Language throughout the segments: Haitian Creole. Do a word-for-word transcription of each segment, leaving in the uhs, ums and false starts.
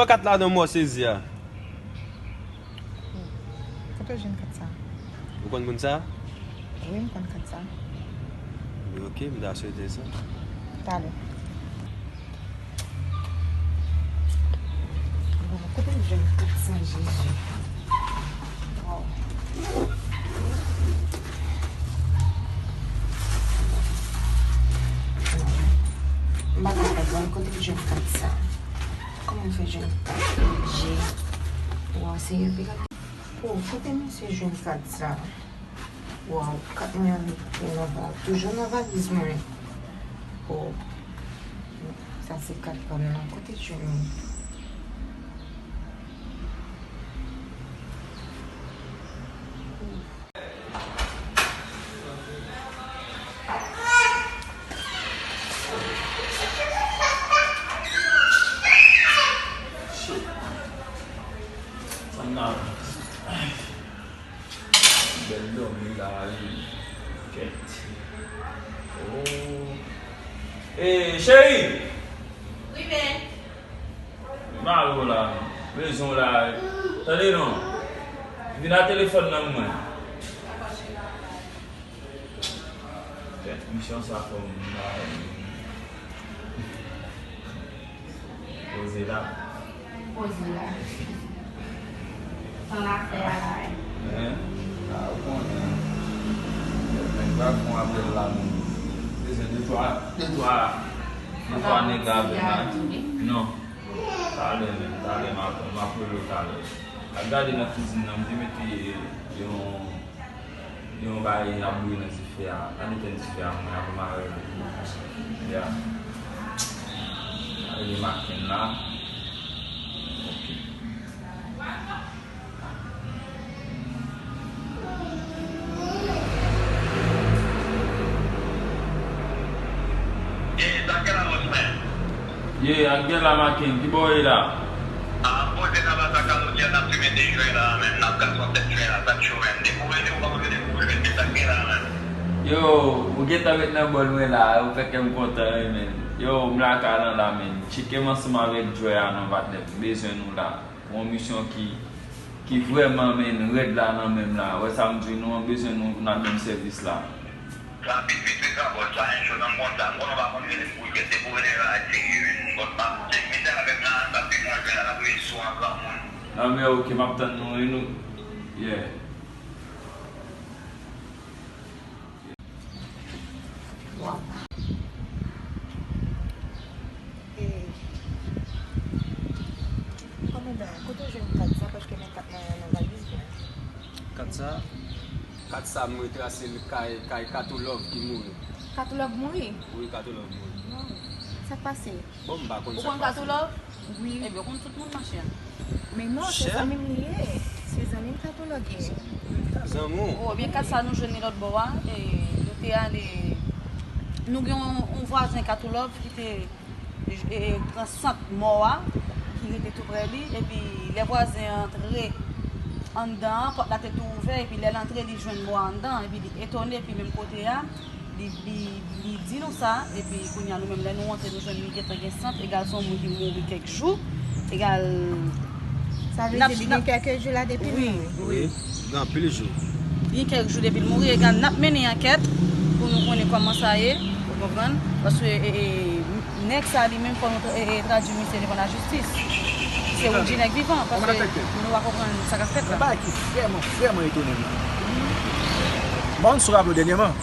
Kat la non, mwen sezi a. Kote w jwenn kat sa? Ou konn moun sa? Wi, m konn kat sa. Ok, m ta swete sa. Talè. Bon, kote m jwenn kat sa, Jezi? Waw. M pa ka konprann kote m jwenn kat sa. Kòman m fè jwenn kat je? Waw, Senyè, piga. Oh, kote misye jwenn kat sa? Waw, kat mwen an nan va-, toujou nan valiz mwen. Oh, sa se kat pa m nan. Kote l jwenn li? Bèl dòmi la wi. Kèt. Oh. Ey, cheri! Wi, men. Mari w la, bezwen w la. Tande non. Vin a telefòn nan mwen. Fè misyon sa fò m la. Poze la. Poze la. Tan afè a la, wi. Men, a, ou konnen. Nèg pa fon apèl la, men. Bezwen de twa, de twa, de twa nèg avè m la. Non. Talè menm, talè m ap, m ap rele w talè. Al gade nan kizin nan, m te mete yon, yon bagay ap bouyi nan dife a. Al etèn dife a mwen, apre m a rele. Ya. Rele Maken la. Ok. Ye, sa k gen la, bòs mwen? Ye, ak gen la, Maken, ki bò w ye la? A, poze nan baz a Kalodya, n ap fimen de jwè la, menn. N ap gason tèt jwè la, sa k cho, menn. Depi w rele, ou pa konn rele pou jwè, men sa k gen la, menn. Yo, ou gentan ret nan bòl mwen la, ou fè kè m kontan, wi, menn. Yo, m lakay lan la, menn. Tcheke m ansanm avèk jwè a non, patnè, m bezwen nou la. Pou yon misyon ki, ki vrèman, menn, rèd la nan men m la. Wè sa m di w, nou bezwen nou nan menm sèvis la. Rapid, vit, vit, gran bòs, pa gen cho nan m konn sa. M konnen w pa konn rele m pou jwèt. Depi w rele la, serye, menn. Bòs pa, chèk misye avè m la, sa pi mwen jwè la, l ap rele sou an granmoun. Non, men ok, m ap tann nou, wi, nou. Yeah. Waw. E, kòmandan, kote w jwenn kat sa? Paske men kat mwen an nan valiz mwen. Kat sa? Kat sa m retrase l kay, kay Kato Love ki mouri. Kato Love mouri? Wi, Kato Love mouri. Waw. Sa k pase? Bon, m pa konn sa k pase. Ou konn Kato Love? Wi. Ebyen, ou konn tout moun, machè. Men non, se zanmi m li ye. Se zanmi m Kato Love ye. Zanmi w? Oh, ebyen, kat sa nou jwenn li lòt bò a. E, nou te ale, nou gen yon, yon vwazen Kato Love ki te, e, pran sant mò a, ki rete tou prè li. Epi, lè vwazen an antre anndan an, pòt la te tou ouvè. Epi, lè l antre, li jwenn mò a anndan. Epi, li etone. Epi, menm kote a, Li, li, li di nou sa, epi kounye a nou menm, lè nou antre, nou jwenn li gentan gen sant, egal se yon moun ki mouri kèk jou, egal. Sa vle di li gen kèk jou la depi l mouri? Wi, wi. Gen anpil jou. Gen kèk jou depi l mouri, egal n ap mennen ankèt pou nou konnen kòman sa ye, ou konprann? Paske, e, e, nèg sa li menm fò nou tra-, e, e, tradui misye devan lajistis. Se ou di nèg vivan, paske nou pa konprann sa k ap fèt la. Yon bagay ki vrèman, vrèman etone m. M pa konn si w raple w dènyèman.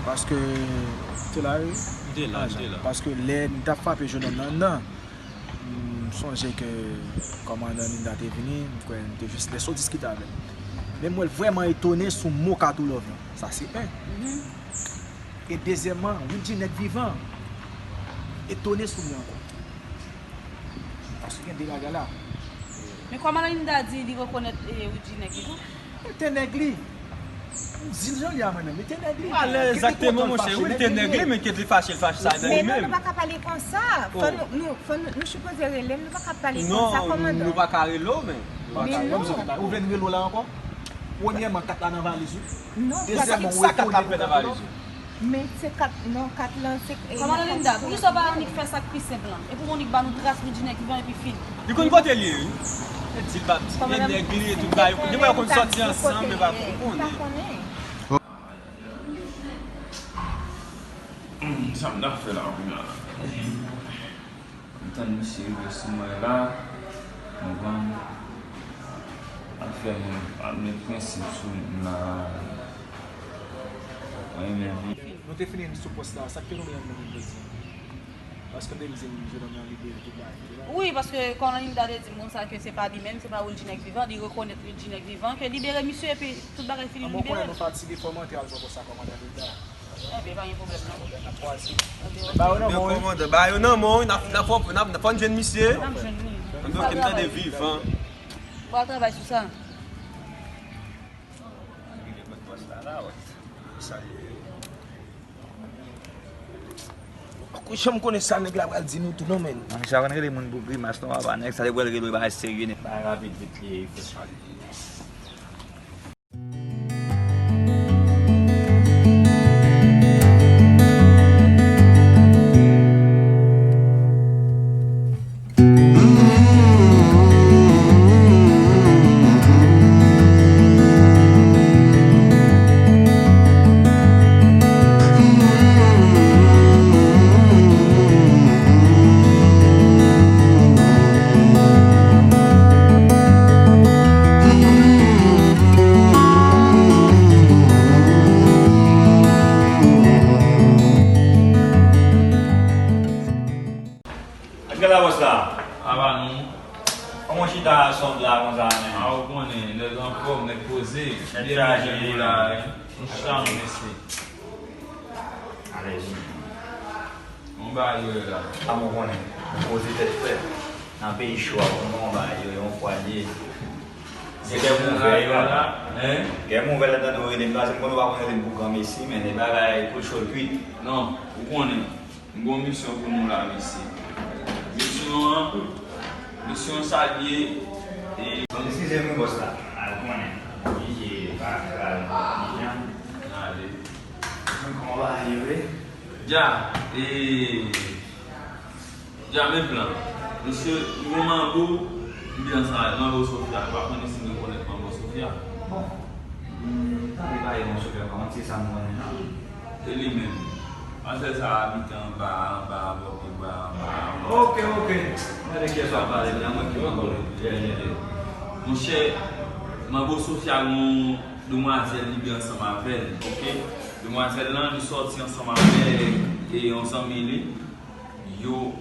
Paske, ou te la, wi? M te la, m te la. Paske lè n t ap frape jennonm nan anndan, m sonje ke kòmandan Linda te vini, m kwè n te jis lè sot diskite avè l. Men m wè l vrèman etone sou mo Kato Love lan. Sa se en. E dezyèmman, Woodjy nèg vivan etone sou li ankò. Paske gen de bagay la. Men kòman Linda di li rekonèt, e, Woodjy nèg li tou? Li te nèg li. M di l jan l ye a mwen menm, li te nèg li. Alè, egzakteman, monchè, wi, li te nèg li, men kèt li fache, l fache sa nan li menm. Men non, nou pa ka pale konsa. Fò nou, nou, fò nou, nou sipoze rele l, nou pa ka pale konsa, kòmandan. Non, nou pa ka rele w, men. Men non. Ou vle n rele w la ankò? Premyèman, kat la nan valiz ou. Non, dezyèmman, ou etone pou kat la. Men se kat, non, kat lan, se, e, Kòmandan Linda, poukisa w pa annik fè sa k pi senp lan? Epi w annik ba nou tras Ridjinèk vivan epi fini. Li konn kote l ye, wi. E di l pa di, e nèg li, e tout bagay. Depi yo konn sòti ansanm, e pa pou konnen. Hmm, sa m ta fè la, kounya la? M tann misye rive sou mwen la, konprann? Afè mwen, pa met prensip sou moun la. Mwen menm. Nou te fini sou pòs la, sa k te tonbe nan men nou jodi a? Paske m te di m jennonm nan libere tout bagay ki te la. Wi, paske kòmandan Linda te di moun sa ke se pa li menm, se pa Wilginec Vivant, li rekonèt Wilginec Vivant, ke libere misye epi tout bagay fini, nou libere l. An bon konnen nou fatige, fò m antre al jwe pòs la kòmandan Linda. Ebyen, pa gen pwoblèm non. N ap pase. Ebyen, ok. Ba yo nan men w, wi. Kòmandan, ba yo nan men w, wi, n ap, n ap, n ap, n ap jwenn misye. N ap jwenn li. Anben, ok, m tande Vivant. Ou al travay sou sa. Kou janm konnen sa nèg la pral di nou tou non, menn. Nèg sa konn rele moun pou grimas non papa, nèg sa li pral rele bagay serye nèg. Bagay rapid vit li ye, fò sa li ye. Èske la bòs la? Apa nou. Kòman w chita sòt la konsa menm? A ou konnen, nèg anfòm, nèg poze. Byen manje pou la wi. Nou chita nou mesye. Alèz. Yon bagay yo ye la. A mwen konnen. Mwen poze tèt frè. Nan peyi cho a, ou konnen yon bagay yo ye, yon fwa l ye. Se kè m ouvè yo la. Kè m ouvè lè tande w rele m la, se m konnen w pa konn rele m pou granmesi, men se bagay kou cho l kwit. Non, ou konnen. M gen yon misyon pou nou la, mesye. Misyon an, misyon sa l ye, e. Bon, eskize m wi, bòs la. A, ou konnen. Oblije pa travay nan kondijan. Ale. Kòman w va ale vre? Dja, e. Dja, men plan. Mesye, m gen manbo, m byen ansanm avè l. Manbo Sofia, m pa konnen si nou rekonèt manbo Sofia. Bon. M tande pale manbo Sofia, pa konn si se sa m konnen la. E li menm. Manzè sa abite anba, anba, anba, anba, anba. Ok, ok. M tande kiyès w ap pale la, mwen ki manbo. Yeah, yeah, yeah. Monchè, manbo Sofia gon demwazèl li byen ansanm avè l, ok? Demwazèl lan, li sòti ansanm avè, e, yon zanmi li. Yo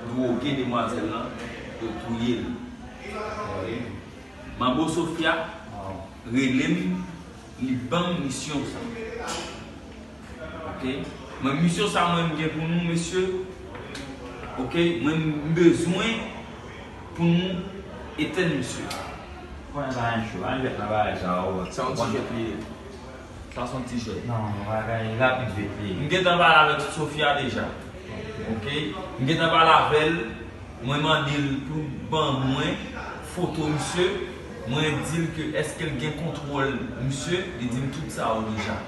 dwoge demwazèl lan, yo touye l. Manbo Sofia rele m, li ban m misyon sa. Ok? Mwen, misyon sa mwen m gen pou nou, mesye. Ok? Mwen, m bezwen pou nou etèn misye. Konnen pa yon cho, ann jwèt nan bagay sa yo. Sa yon ti jwèt li ye. Sa se yon ti jwèt. Non, bagay rapid vit li ye. M gentan pale avèk Sofia deja. Ok? M gentan pale avè l. Mwen mande l pou l ban mwen foto misye. Mwen di l ke èske l gen kontwòl misye. Li di m tout sa yo deja.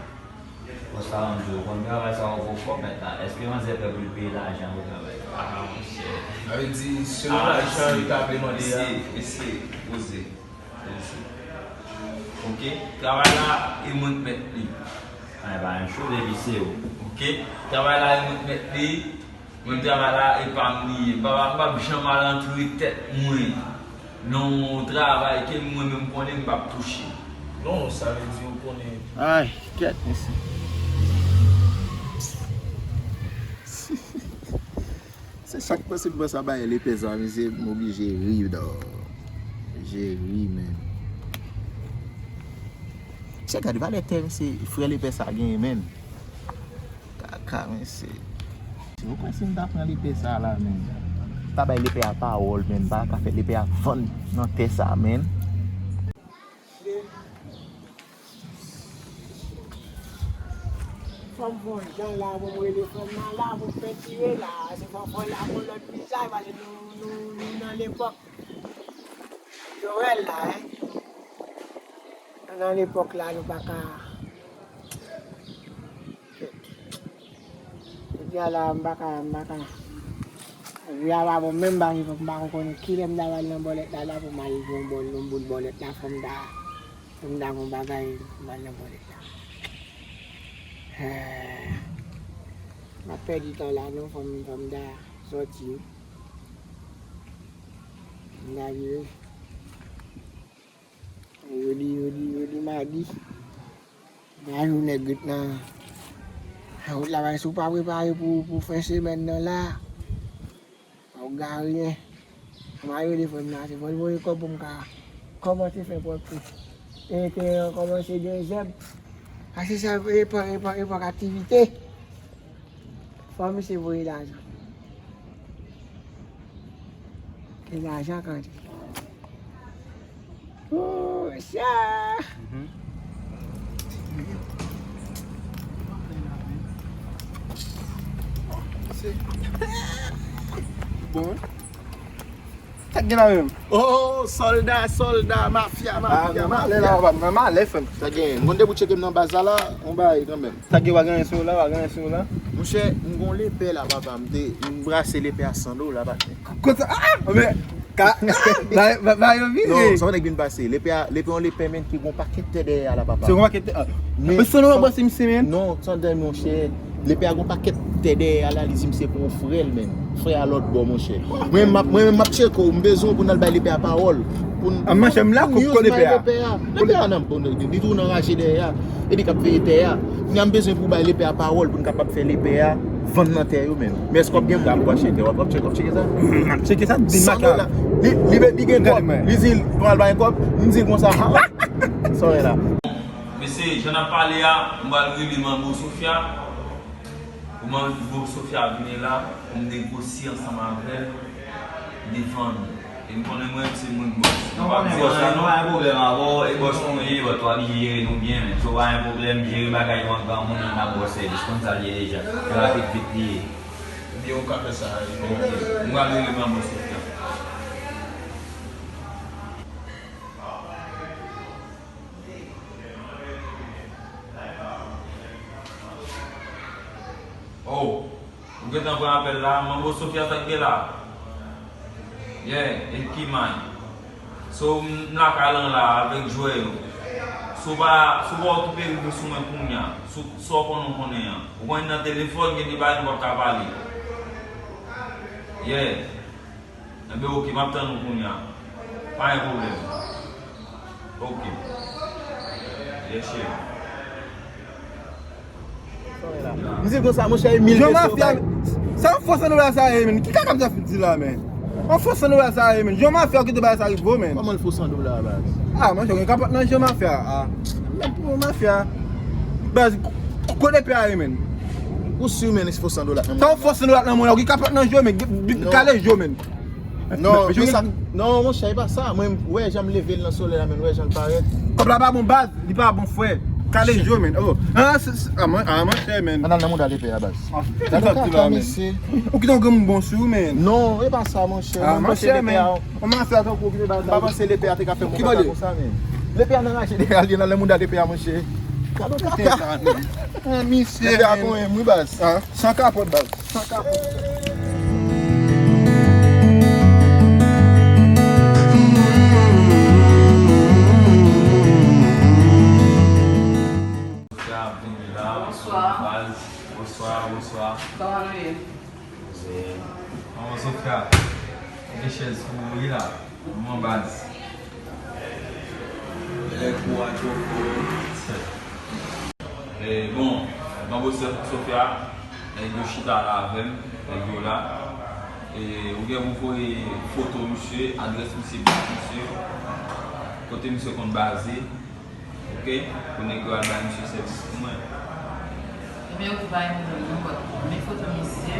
Bòs la, m di w, ou konn travay sa yo vo kòb mèt la. Èske manzè prè pou l peye lajan pou travay sa? Ah, monchè. Sa vle di, selon lajan yo ta vle mande a. Mesye, mesye, poze. Poze. Ok? Travay la, e mwen k mèt li. An, e pa yon cho depi se ou. Ok? Travay la, e mwen k mèt li. Mwen travay la, e pa m li ye. M pa, m p ap janm al antre tèt mwen nan yon travay ke mwen menm m konnen m p ap touche. Non, sa vle di ou konnen. Ay, kèt, mesye. Se sa k pase m pran sa bay lepè sa, mesye, m oblije ri, dò. Oblije ri, menn. Mesye, gade valè tè, mesye, frè lepè sa genyen, menn. Kaka, mesye. Si ou kwè si m ta pran lepè sa la, menn. M ta bay lepè a pawòl, menn. M pa ka fè lepè a vann nan tè sa, menn. Fò m fè yon jan la pou m rele fanm nan la pou m pentire la. Se fò m fè la pou lòt vizaj, paske nou, nou, nou nan lepòk Joel la, en. Nou nan lepòk la, nou pa ka. Jodi a la, m pa ka, m pa ka. Vi a pa bon, menm m pa gen, m pa konn konnen kilè m ta pral nan bòlèt la, la pou m al jwe yon bòl, yon boul bòlèt la, fò m ta, fò m ta gon bagay, m al nan bòlèt la. Eh, m ap pèdi tan la, non, fò m, fò m ta sòti. M ta vire. Jodi, jodi, jodi madi. Nan jou nèg ret nan, nan wout la, si w pa prepare pou, pou fen semèn nan la, w ap gade. Mwen rele frè m nan, se fò l voye kòb pou m ka kòmanse fè pòtre. E te kòmanse gen zèb. Paske sa epòk, epòk, epòk aktivite. Fò misye voye lajan. Gen lajan kante. Ooh, sa. Bon. Sa k gen la menm? Oh, sòlda, sòlda, mafya, mafya, mafya. Mwen malè la, papa, mwen malè, frè m. Sa gen, m konn te pou tcheke m nan baz la la, on bagay kanmenm. Sa gen, w a gen anyen sou w la, w a gen anyen sou w la? Monchè, m gon lepè la, papa, m te, m brase lepè a san dola, papa. Konsa, ah, men, ka, ba, ba, ba yo vini. Non, sa w nèg vin pase. Lepè a, lepè yon lepè, men, ki gon pakèt tè dèyè a la, papa. Se gon pakèt tè, ah. Men, men san dola w brase misye, men? Non, tande, monchè. Lepè a gon pakèt tè dèyè a la, li di m se pou yon frè l menm. Frè a lòt bò, monchè. Mwen menm m ap, mwen menm m ap tcheke w, m bezwen w pou n al bay lepè a pawòl. Pou n, ah, monchè, m la pou n use bay lepè a. Lepè a nan, bon, li tou nan raje dèyè a. E li k ap veye tè a. Kounye a m bezwen pou w bay lepè a pawòl pou n kapab fè lepè a vann nan tè yo menm. Men èske w ap gen moun pou achte tè? W ap, w ap tcheke, w ap tcheke sa? M ap tcheke sa, di m san dola. Li, li, li gen kòb. Li di l pral bay kòb. M di l konsa, ha? Sa w wè la? Mesye, jan n ap pale a, m pral rele Manbo Sofia. Pou Manbo Sofia vini la, pou m negosye ansanm avè l devan nou. E m konnen mwen, se mwen k bòs. Nou pa gen bòs la, non? Nou pa gen pwoblèm avè w, e bòs nou ye, bòs nou ap jere nou byen, men. So, pa gen pwoblèm, jere bagay yo an granmoun, n ap ba w sèvis. Konn sa l ye deja. Rapid vit li ye. Ebyen, ou ka fè sa, wi. Ok. M pral rele Manbo Sofia. Oh, ou gentan pran apèl la? Manbo Sofia, sa k gen la? Yeah, e ki may? So, m lakay lan la avèk jwè yo. Si w pa, si w pa okipe, rive sou mwen kounye a. Si w, sa w konnen, w konnen an. Ou konnen nan telefòn, gen de bagay nou p ap ka pale. Yeah. Enben, oke, m ap tann ou kounye a. Pa gen pwoblèm. Oke. Yes, cheri. M di l konsa, monchè, Emil Jan Mafya, sa yon fo san dola sa ye, men. Ki kaka m t ap di la, men? Yon fo san dola sa ye, men. Jan Mafya ki te bay sa rive, men. Kòman l fo san dola, baz? Ah, monchè, gen kapòt nan Jan Mafya, ah. Men pou Mafya. Baz, kote lepè a ye, men? Ou si, men, se fo san dola nan men? Sa yon fo san dola nan men, ou ki kapòt nan je w, men, kale je w, men. Non, men sa, non, monchè, e pa sa. Mwen, wè jan m leve l nan solèy la, men, wè jan l parèt. Kòb la pa bon, baz, li pa bon, frè. Kale je w, men. Oh. Ah, se, se, ah, mon, ah, monchè, men. Ann al nan mouda lepè a, baz. Ah, se sa, men. Ou kite yon granmoun bon sou, men. Non, e pa sa, monchè. Ah, monchè, men. Yon mafya tankou w ki te ba l. M pa panse lepè a te ka fè m yon kaka konsa, men. Lepè a nan raje dèyè a, li nan mouda lepè a, monchè. Gade yon kaka. Ah, misye, lepè a konyen m, wi, baz. Ah, san kapòt, baz. San kapòt. Bonswa. Bonswa, bonswa. Kòman nou ye? Manman Sofia, gen chèz pou ou wi la. Manman baz. Lè kou a twò fò. Eh, bon, Manbo Sofia, nèg yo chita la avè m, nèg yo la. E ou gen pou voye foto misye, adrès misye, baz misye, kote misye konn baze. Ok, pou nèg yo al bay misye sèvis pou mwen. Ebyen, ok, pa gen pwoblèm, non, but men foto misye.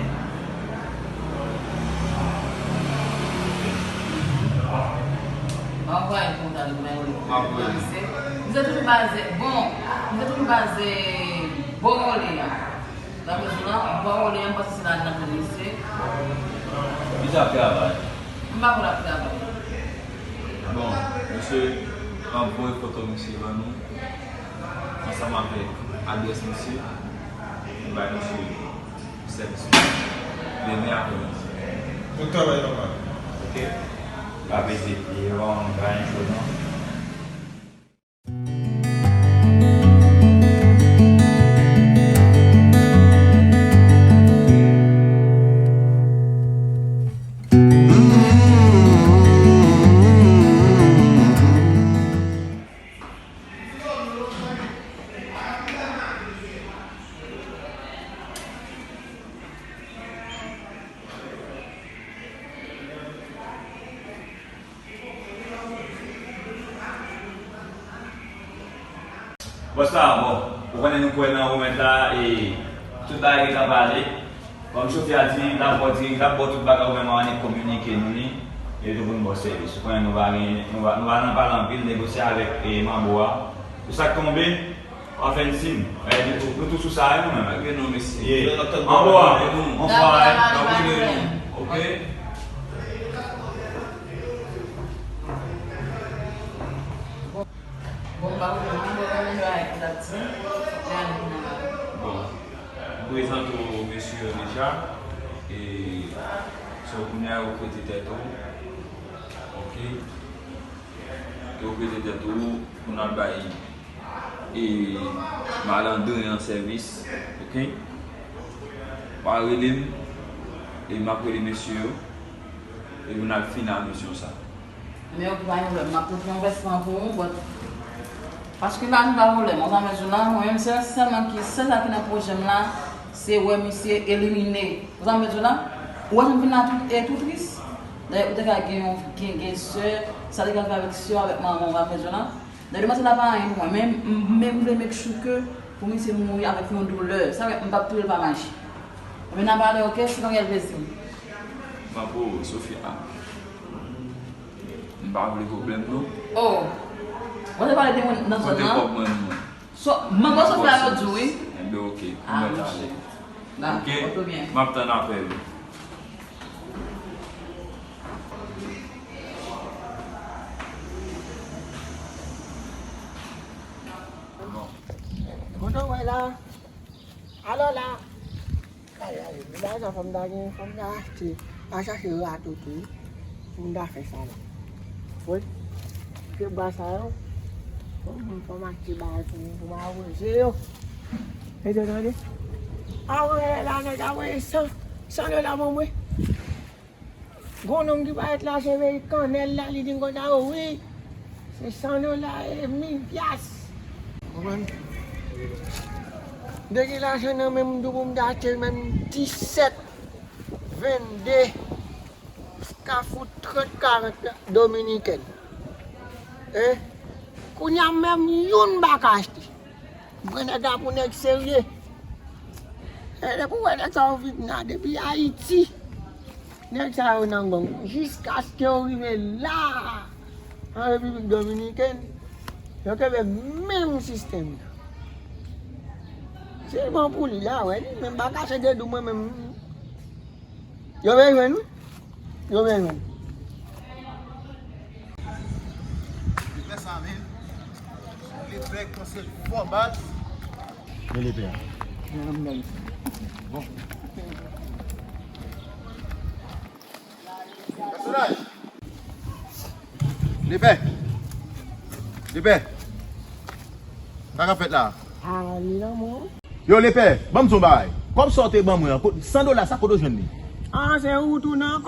M ap voye l pou ou talè, men. M ap voye l. Misye toujou baze, bon, misye toujou baze bò Òle a. Sa vle di la, bò Òle a, m panse se la nan kay misye. Misye ap travay. M pa kwè l ap travay. Bon, misye, m ap voye foto misye ban nou, ansanm avèk adrès misye, m bay misye. Sèvis mwen. Demen aprèmidi. Tout travay nòmal. Ok. Pa pete pye, pa yon cho non. Bòs la, bon, ou konnen nou kwè nan remèd la, e tout bagay gentan pale. Kòm chofè a di, l ap ba w dirèk, l ap ba w tout bagay, ou menm annik kominike nou li, e tou pou n ba w sèvis. Ou konnen nou pa gen, nou pa, nou pa nan pale anpil, negosye avèk, e, manbo a. Pou sa k tonbe, w a fè n siy. E, nou tou, nou tou sou sa, wi, nou menm. Ok, non, mesi. Ye. Manbo a, bonswa, e. Ok. Bon, m pa konnen, m pa konnen bagay ki t ap di, men ale pou n al. Bon, m prezante w mesye yo deja, e so kounye a ou prete tèt ou, ok? E ou prete tèt ou pou n al bay, e, malandren an sèvis, ok? W a rele m, e m ap rele mesye yo, e pou n al fini ak misyon sa. Men ok, pa gen pwoblèm. M ap tou fè yon vèsman pou ou, but paske lajan pa pwoblèm. Ou sa mezon la, mwen menm sèl, sèlman ki, sèl sa ki nan pwojè m la, se wè misye elimine. Ou sa mezon la, ou wè jan m vin la tou, e tou tris. Dayè, ou te ka gen yon, gen, gen sè, sa te ka fè avèk sè w, avèk manman w, ou sa mezon la. Dayè, demanzèl la pa anyen pou mwen, men m, men m vle make sure ke pou misye mouri avèk yon doulè. Sa fè m p ap touye l pa maji. Men n a pale, ok? Se yon rèl plezi. Manbo, Sofia. M pa vle pwoblèm non. Oh. Ou te pale de moun nan zòn nan? Kote kòb mwen mwen? So, manman Sofia yo di w, wi. Enben, ok. Ah, mwen monchè. Dakò, ok, byen. M ap tann apèl ou. Bon. Kote w wè la? Alò la. Ay, ay, lajan fò m ta gen, fò m ta achte, ta chache rato tou, wi. Pou m ta fè sa la. Wi. Ke bwa sa yo, fò m, fò m achte bagay pou, pou m awoze yo. E te tande? Awoze la, nèg ap voye san, san dola ban mwen. Gon nonm ki parèt la, se veye kannèl la, li di m konsa, o wi, se san dola e mil pyas. Konprann? M te gen lajan nan men m tou pou m ta achte menm disèt, vennde, kafou trant, karant dominikèn. E kounye a menm youn m pa ka achte. M pran nèg la pou nèg serye. E depi w wè nèg sa yo vin la, depi Ayiti, nèg sa yo nan gang. Jiskaske yo rive la, an Repiblik Dominikèn, yo kenbe menm sistèm nan. Se bon pou li la, wè, li menm pa kache de dou mwen menm. Yo bezwen nou. Yo bezwen nou. Lepè sa menm. Lepè kòmanse fò baz. Men lepè a. Bon. Pèsonaj. Lepè. Lepè. Sa k ap fèt la? Ah, li nan mwen. Yo, lepè, ban m di w yon bagay. Kòb sa w te ban mwen an, kot, san dola sa, kote w jwenn li? Ah, se ou tou nan